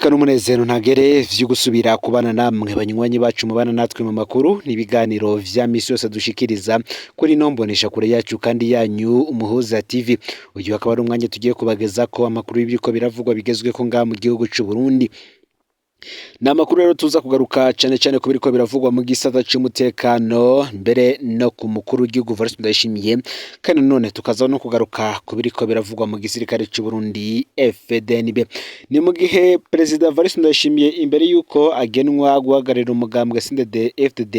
N'iteka n'umunezero ntagere vyo gusubira kubana namwe banywanyi bacu mubana natwe mu makuru n'ibiganiro vya misi yose dushikiriza kuri ino mboneshakure yacu kandi yanyu Umuhuza TV. Uyu akaba ari umwanya tugiye kubagezako amakuru y'ibiriko biravugwa bigezweko ngaha mu gihugu c'u Burundi. Ni amakuru rero tuza kugaruka cane cane ku biriko biravugwa mu gisata c'umutekano, mbere no ku mukuru w'igihugu Evariste Ndayishimiye, kandi none tukaza no kugaruka ku biriko biravugwa mu gisirikare c'u Burundi FDNB. Ni mu gihe Perezida Evariste Ndayishimiye, imbere yuko agenwa guhagararira umugambwe CNDD FDD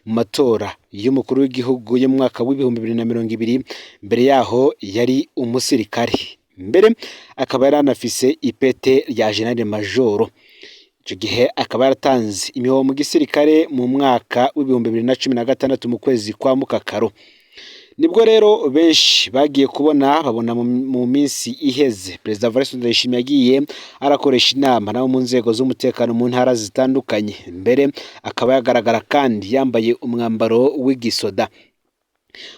mu matora y'umukuru w'igihugu yo mu mwaka w'2020, mbere yaho yari umusirikare, mbere akaba yari anafise ipete rya général major. Ico gihe akaba yaratanze imihoho mu gisirikare mu mwaka w'2016 mu kwezi kwa Mukakaro. Nibwo rero benshi bagiye kubona babona mu minsi iheze Perezida Evariste Ndayishimiye yagiye arakoresha inama nabo mu nzego z'umutekano mu ntara zitandukanye, mbere akaba yagaragara kandi yambaye umwambaro w'igisoda.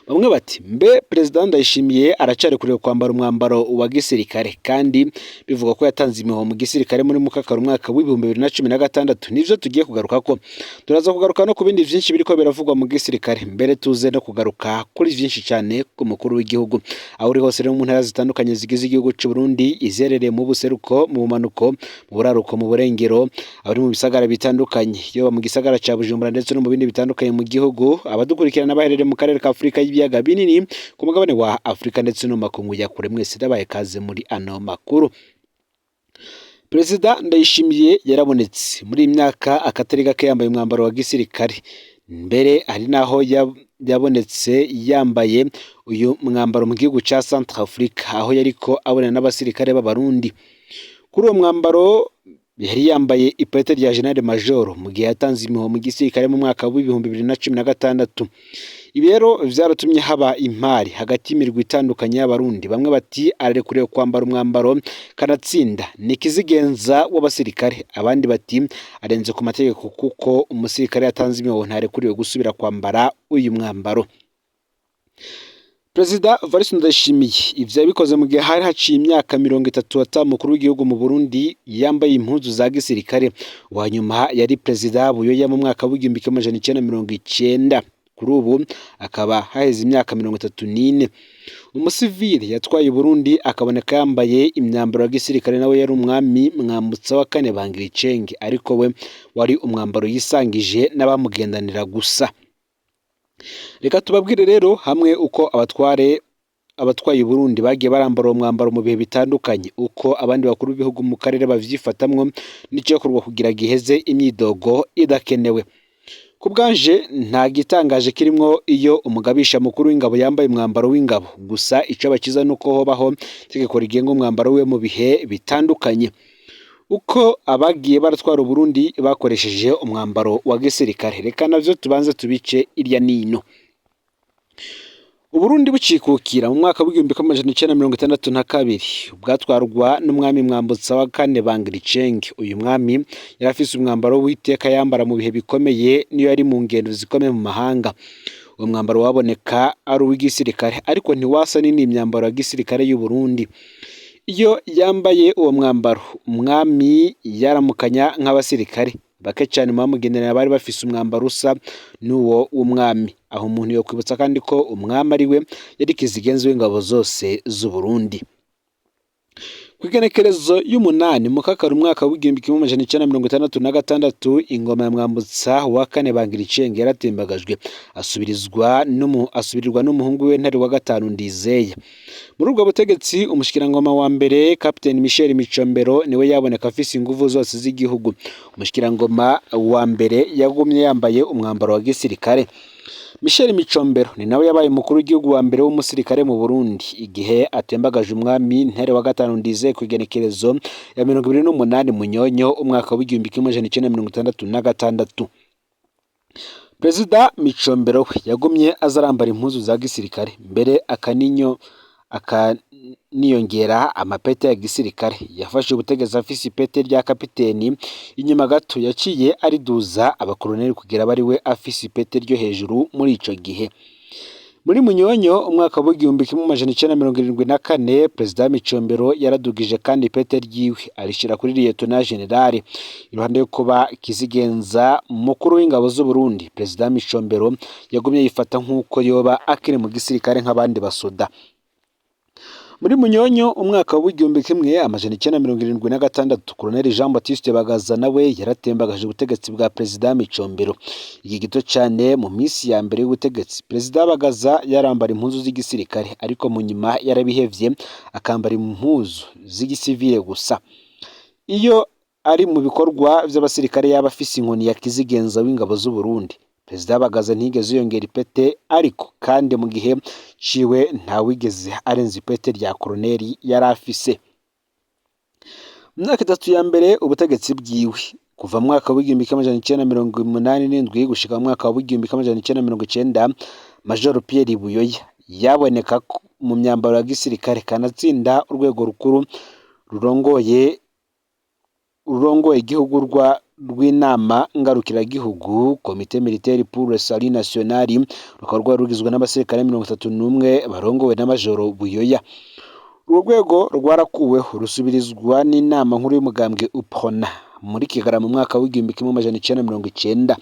Bamwe bati: "Mbe Perezida Ndayishimiye aracari kure kwambara umwambaro wa gisirikare, kandi bivuga ko yatanze imihoho mu gisirikare muri Mukakaro umwaka w'2016?" Nivyo tugiye kugaruka ko turaza kugaruka no ku bindi vyinshi biriko biravugwa mu gisirikare, mbere tuze no kugaruka kuri vyinshi cyane ku mukuru w'igihugu. Aho uri hose rero mu ntara zitandukanye zigize igihugu c'u Burundi, izerereye mu buseruko, mu bumanuko, mu buraruko, mu burengero, abari mu bisagara bitandukanye, yoba mu gisagara ca Bujumbura ndetse no mu bindi bitandukanye mu gihugu, abadukurikirana baherereye mu karere ka Afurika y'ibiyaga binini, ku mugabane wa Afurika ndetse no mu makungu ya kure, mwese ndabaye kaze muri ano makuru. Perezida Ndayishimiye yarabonetse muri iyi myaka akatari gake yambaye umwambaro wa gisirikare, mbere hari naho yabonetse yambaye uyu mwambaro mu gihugu ca Centrafrique, aho yariko abonana n'abasirikare b'Abarundi. Kuri uwo mwambaro yari yambaye ipete rya général major mu gihe yatanze imihoho mu gisirikare mu mwaka w'2016. Ibi rero vyaratumye haba impari hagati y'imirwi itandukanye y'Abarundi. Bamwe bati: "Ararekuriwe kwambara umwambaro, kanatsinda ni kizigenza w'abasirikare." Abandi bati: "Arenze ku mategeko, kuko umusirikare yatanze imihoho ntarekuriwe gusubira kwambara uyu mwambaro." Perezida Evariste Ndayishimiye ivyo yabikoze mu gihe hari haciye imyaka 30 ata mukuru w'igihugu mu Burundi yambaye impuzu za gisirikare. Uwa nyuma yari Perezida Buyoya mu mwaka w'1990. Kuri ubu akaba haheze imyaka 34 umusivili yatwaye Burundi akaboneka yambaye imyambaro ya gisirikare, nawe yari umwami Mwambutsa wa kane Bangiricenge, ariko we wari umwambaro yisangije n'abamugendanira gusa. Reka tubabwire rero hamwe uko abatware abatwaye Burundi bagiye barambara uwo mwambaro mu bihe bitandukanye, uko abandi bakuru b'ibihugu mu karere bavyifatamwo, n'icokorwa kugira giheze imyidogo idakenewe. Ku bwanje nta gitangaje kirimwo iyo umugabisha mukuru w'ingabo yambaye umwambaro w'ingabo, gusa ico bakiza nuko hobaho itegeko rigenga umwambaro wiwe mu bihe bitandukanye. Uko abagiye baratwara Uburundi bakoresheje umwambaro wa gisirikare, reka navyo tubanze tubice irya nino. Uburundi bucikukira mu mwaka w'1962 bwatwarwa n'umwami Mwambutsa wa kane Bangiricenge. Uyu mwami yari afise umwambaro w'iteka yambara mu bihe bikomeye niyo yari mu ngendo zikomeye mu mahanga. Uwo mwambaro waboneka ari uw'igisirikare, ariko ntiwasa n'indi myambaro ya gisirikare y'u Burundi. Iyo yambaye uwo mwambaro, umwami yaramukanya nk'abasirikare. Bake cyane mu bamugenderera bari bafise umwambaro usa n'uwo w'umwami. Aho umuntu yokwibutsa kandi ko umwami ari we yari kizigenza w'ingabo zose z'u Burundi. Ku igenekerezo y'umunani Mukakaro umwaka w'1966, ingoma ya Mwambutsa wa kane Bangiricenge yaratembagajwe, asubirizwa asubirirwa n'umuhungu we Ntare wa gatanu Ndizeye. Muri ubwo butegetsi, umushikirangoma wa mbere Captain Michel Micombero niwe yaboneka afise inguvu zose z'igihugu. Umushikirangoma wa mbere yagumye yambaye umwambaro wa gisirikare. Michel Micombero ni nawe yabaye umukuru w'igihugu wa mbere w'umusirikare mu Burundi igihe atembagaje umwami Ntare wa gatanu Ndizeye ku igenekerezo ya 28 Munyonyo umwaka w'1966. Perezida Micombero we yagumye aza arambara impuzu za gisirikare, mbere akaniyongera amapete ya gisirikare. Yafashe ubutegetsi afise ipete rya kapiteni, inyuma gato yaciye ariduza abakoloneli kugira abe ari we afise ipete ryo hejuru muri ico gihe. Muri Munyonyo umwaka w'1974, Perezida Micombero yaradugije kandi ipete ryiwe, arishira kuri Lieutenant General. Iruhande yo kuba kizigenza mukuru w'ingabo z'u Burundi, Perezida Micombero yagumye yifata nk'uko yoba akiri mu gisirikare nk'abandi basoda. Muri Munyonyo umwaka w'1976, Colonel Jean Baptiste Bagaza nawe yaratembagaje ubutegetsi bwa Perezida Micombero. Igihe gito cyane mu minsi ya mbere y'ubutegetsi, Perezida Bagaza yarambara impuzu z'igisirikare, ariko mu nyuma yarabihevye akambara impuzu z'igisivile gusa. Iyo ari mu bikorwa vy'abasirikare yaba afise inkoni ya kizigenza w'ingabo z'u Burundi. Perezida Bagaza ntiyigeze yongera ipete, ariko kandi mu gihe ciwe ntawigeze arenza ipete rya koroneri yari afise. Mu myaka 3 ya mbere ubutegetsi bwiwe, kuva mu mwaka w'1987 gushika mu mwaka w'1990, Major Pierre Buyoya yaboneka mu myambaro ya gisirikare, kanatsinda urwego rukuru rurongoye igihugu rw'inama ngarukiragihugu, Comité Militaire pour le Salut National, rukaba rwari rugizwe n'abasirikare 31 barongowe na Major Buyoya. Urwo rwego rwarakuweho rusubirizwa n'inama nkuru y'umugambwe UPRONA muri Kigarama mu mwaka w'1990.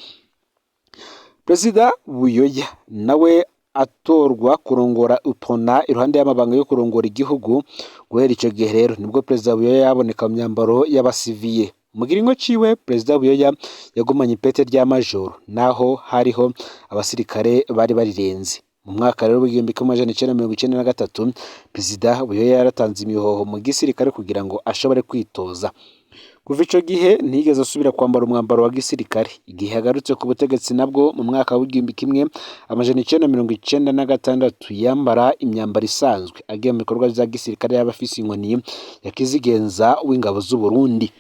Perezida Buyoya nawe atorwa kurongora UPRONA iruhande y'amabanga yo kurongora igihugu. Guhera ico gihe rero nibwo Perezida Buyoya yaboneka mu myambaro y'abasivile. Mu kiringo ciwe, Perezida Buyoya yagumanye ipete rya majoro naho hariho abasirikare bari barirenze. Mu mwaka rero w'1993, Perezida Buyoya yaratanze imihoho mu gisirikare kugira ngo ashobore kwitoza. Kuva ico gihe ntiyigeze asubira kwambara umwambaro wa gisirikare. Igihe yagarutse ku butegetsi nabwo mu mwaka w'1996, yambara imyambaro isanzwe, agiye mu bikorwa vya gisirikare yaba afise inkoni ya kizigenza w'ingabo z'u Burundi.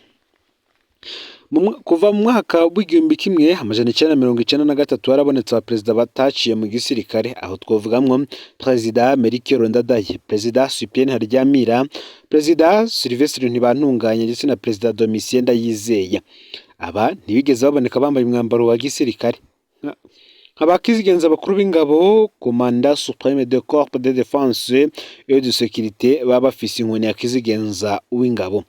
Kuva mu mwaka w'1993 harabonetse abaperezida bataciye mu gisirikare, aho twovugamwo Perezida Melchior Ndadaye, Perezida Cyprien Ntaryamira, Perezida Sylvestre Ntibantunganya ndetse na Perezida Domitien Ndayizeye. Aba ntibigeze baboneka bambaye umwambaro wa gisirikare. Abakizigenza bakuru b'ingabo, Commandant Supreme de Corps de Défense et de Sécurité, baba bafise inkoni ya kizigenza w'ingabo.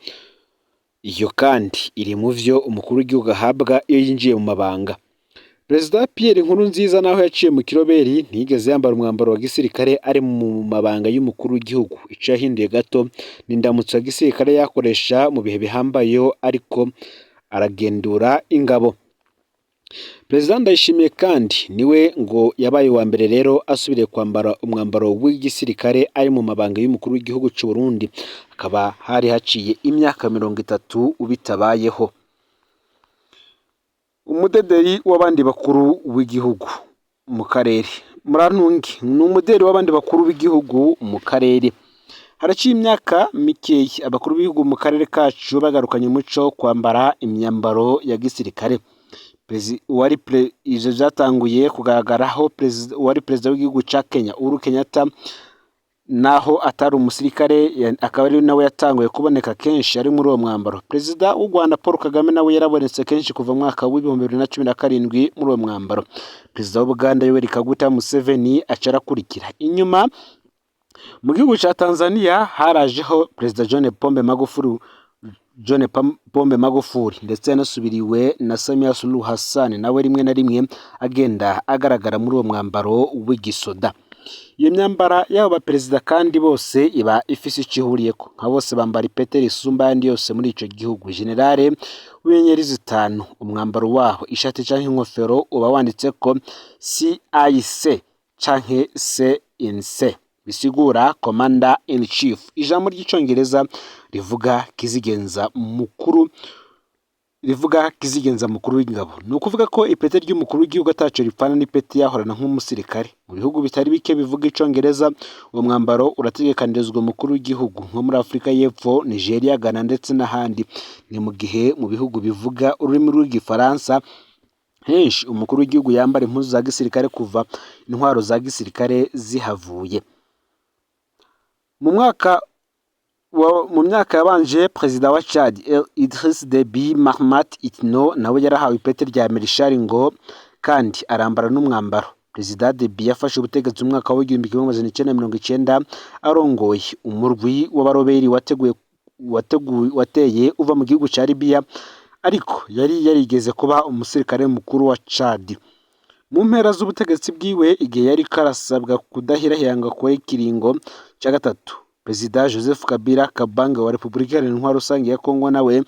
Iyo kandi iri mu vyo umukuru w'igihugu ahabwa iyo yinjiye mu mabanga. Perezida Pierre Nkurunziza naho yaciye mu kiroberi ntiyigeze yambara umwambaro wa gisirikare ari mu mabanga y'umukuru w'igihugu. Ico yahinduye gato ni indamutso ya gisirikare yakoresha mu bihe bihambayeho ariko aragendura ingabo. Perezida Ndayishimiye kandi niwe ngo yabaye uwa mbere rero asubiriye kwambara umwambaro w'igisirikare ari mu mabanga y'umukuru w'igihugu c'u Burundi, hakaba hari haciye imyaka 30 bitabayeho. Umudederi w'abandi bakuru w'igihugu mu karere, Murantunge ni umuderi w'abandi bakuru b'igihugu mu karere. Haraciye imyaka mikeyi abakuru b'igihugu mu karere kacu bagarukanye umuco wo kwambara imyambaro ya gisirikare. Ivyo vyatanguye kugaragaraho uwari perezida w'igihugu ca Kenya, Uhuru Kenyatta, naho atari umusirikare, akaba ari nawe yatanguye kuboneka kenshi ari muri uwo mwambaro. Perezida w'u Rwanda Paul Kagame nawe yarabonetse kenshi kuva mu mwaka w'2017 muri uwo mwambaro. Perezida w'Ubuganda Yoweri Kaguta Museveni aca arakurikira. Inyuma mu gihugu ca Tanzania harajeho Perezida John Pombe Magufuli, ndetse yanasubiriwe na Samia Suluhu Hassan, nawe rimwe na rimwe agenda agaragara muri uwo mwambaro w'igisoda. Iyo myambara y'abo baperezida kandi bose iba ifise ico ihuriyeko, nka bose bambara ipete risumba ayandi yose muri ico gihugu, generale w'inyenyeri 5. Umwambaro waho, ishati canke inkofero, uba wanditseko CIC canke CNC, bisigura Commander in Chief, ijambo ry'icongereza rivuga kizigenza mukuru, rivuga kizigenza mukuru w'ingabo. Ni ukuvuga ko ipete ry'umukuru w'igihugu ataco ripfana n'ipete yahorana nk'umusirikare. Mu bihugu bitari bike bivuga icongereza, uwo mwambaro urategekanirizwa umukuru w'igihugu, nko muri Afurika y'Epfo, Nigeria, Ghana ndetse n'ahandi. Ni mu gihe mu bihugu bivuga ururimi rw'igifaransa henshi umukuru w'igihugu yambara impuzu za gisirikare kuva intwaro za gisirikare zihavuye. Mu myaka yabanje, Perezida wa Chad Idriss Deby Mahamat Itno nawe yarahawe ipete rya Marshal ngo kandi arambara n'umwambaro. Perezida Deby yafashe ubutegetsi mu mwaka w'1990 arongoye umurwi w'abaroberi wateye uva mu gihugu ca Libya, ariko yari yarigeze kuba umusirikare mukuru wa Chad. Mu mpera z'ubutegetsi bwiwe, igihe yariko arasabwa kudahirahira ngo akore ikiringo ca gatatu, Perezida Joseph Kabila Kabange wa Repubulika Iharanira Intwaro Rusange ya Kongo nawe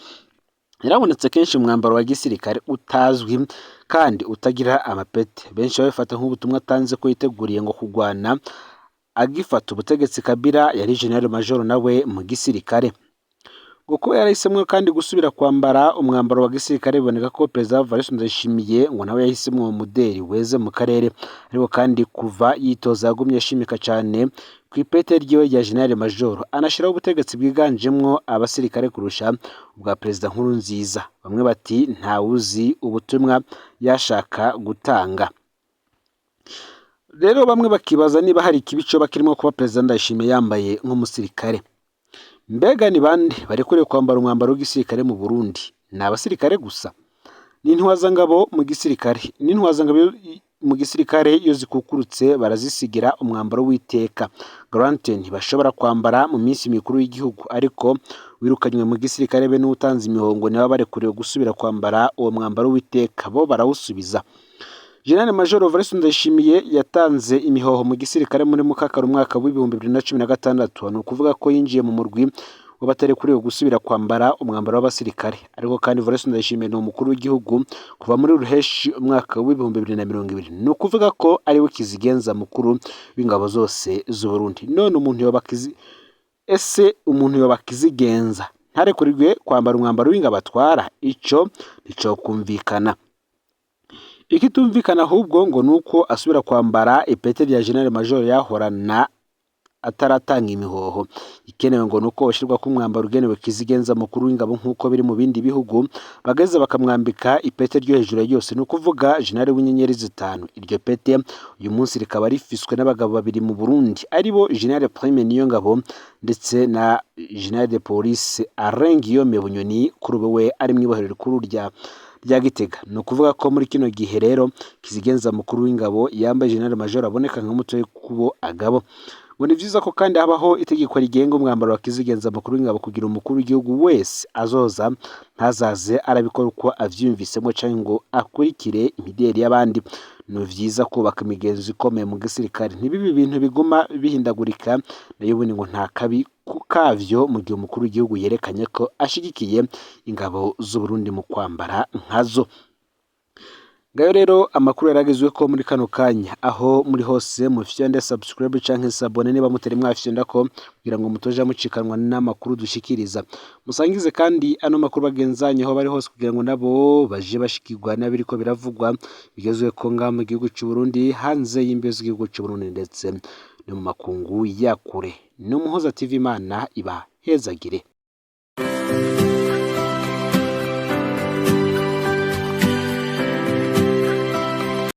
yarabonetse kenshi mu mwambaro wa gisirikare utazwi kandi utagira amapete. Benshi babifata nk'ubutumwa atanze ko yiteguriye ngo kugwana agifata ubutegetsi. Kabila yari General Major nawe mu gisirikare. Ngo kuba yarahisemwo kandi gusubira kwambara umwambaro wa gisirikare, biboneka ko Perezida Evariste Ndayishimiye ngo nawe yahisemwo uwo muderi weze mu karere. Ariko kandi kuva yitoza yagumye ashimika cane ku ipete ryiwe rya General Major, anashiraho ubutegetsi bwiganjemwo abasirikare kurusha ubwa Perezida Nkurunziza. Bamwe bati ntawuzi ubutumwa yashaka gutanga. Rero bamwe bakibaza niba hari ikibi coba kirimwo kuba Perezida Ndayishimiye yambaye nk'umusirikare. Mbega ni bande barekuriwe kwambara umwambaro w'igisirikare mu Burundi? Ni abasirikare gusa? Ni intwazangabo mu gisirikare? N'intwazangabo mu gisirikare iyo zikukurutse barazisigira umwambaro w'iteka. Garante ntibashobora kwambara mu minsi mikuru y'igihugu, ariko wirukanywe mu gisirikare be n'uwutanze imihongo niba barekuriwe gusubira kwambara uwo mwambaro w'iteka, bo barawusubiza. General Major Evariste Ndayishimiye yatanze imihoho mu gisirikare muri Mukakaro umwaka w'2016, ni ukuvuga ko yinjiye mu murwi w'abatarekuriwe gusubira kwambara umwambaro w'abasirikare. Ariko kandi Evariste Ndayishimiye ni umukuru w'igihugu kuva muri Ruheshi umwaka w'2020, ni ukuvuga ko ariwe kizigenza mukuru w'ingabo zose z'u Burundi. None umuntu yoba ese umuntu yoba kizigenza ntarekurirwe kwambara umwambaro w'ingabo atwara? Ico nticokumvikana. Ikitumvikana ahubwo ngo nuko asubira kwambara ipete rya General Major yahorana ataratanga imihoho. Ikenewe ngo nuko bashyirwa ko umwambaro ugenewe kizigenza mukuru w'ingabo nk'uko biri mu bindi bihugu, bageze bakamwambika ipete ryo hejuru yose, ni ukuvuga General w'inyenyeri 5. Iryo pete uyu munsi rikaba rifiswe n'abagabo babiri mu Burundi, aribo General Prime Niyongabo ndetse na General de Police Alain Guillaume Bunyoni, kuri ubu we ari mu ibohero rikuru rya Gitega. Ni ukuvuga ko muri kino gihe rero kizigenza mukuru w'ingabo yambaye General Major aboneka nka mutoyi kubo agabo. Ngo ni vyiza ko kandi habaho itegeko rigenga umwambaro wa kizigenza mukuru w'ingabo, kugira umukuru w'igihugu wese azoza ntazaze arabikora uko avyiyumvisemo canke ngo akurikire imideri y'abandi. Ni vyiza kubaka imigenzo ikomeye mu gisirikare, ntibibe ibintu biguma bihindagurika, nayo ubundi ngo nta kabi kavyo mu gihe umukuru w'igihugu yerekanye ko ashigikiye ingabo z'u Burundi mu kwambara nkazo. Ngayo rero amakuru yaragezwe ko muri kano kanya, aho muri hose mufyonde subscribe canke s'abonner niba mutari mwafyonda ko, kugira ngo mutoja mucikanwa n'amakuru dushikiriza. Musangize kandi ano makuru bagenzanye aho bari hose, kugira ngo nabo baje bashikirwa n'abiriko biravugwa bigezwe ko ngaha mu gihugu c'u Burundi, hanze y'imbibe z'igihugu c'u Burundi ndetse no mu makungu ya kure. Ni Umuhoza TV, Imana ibahezagire.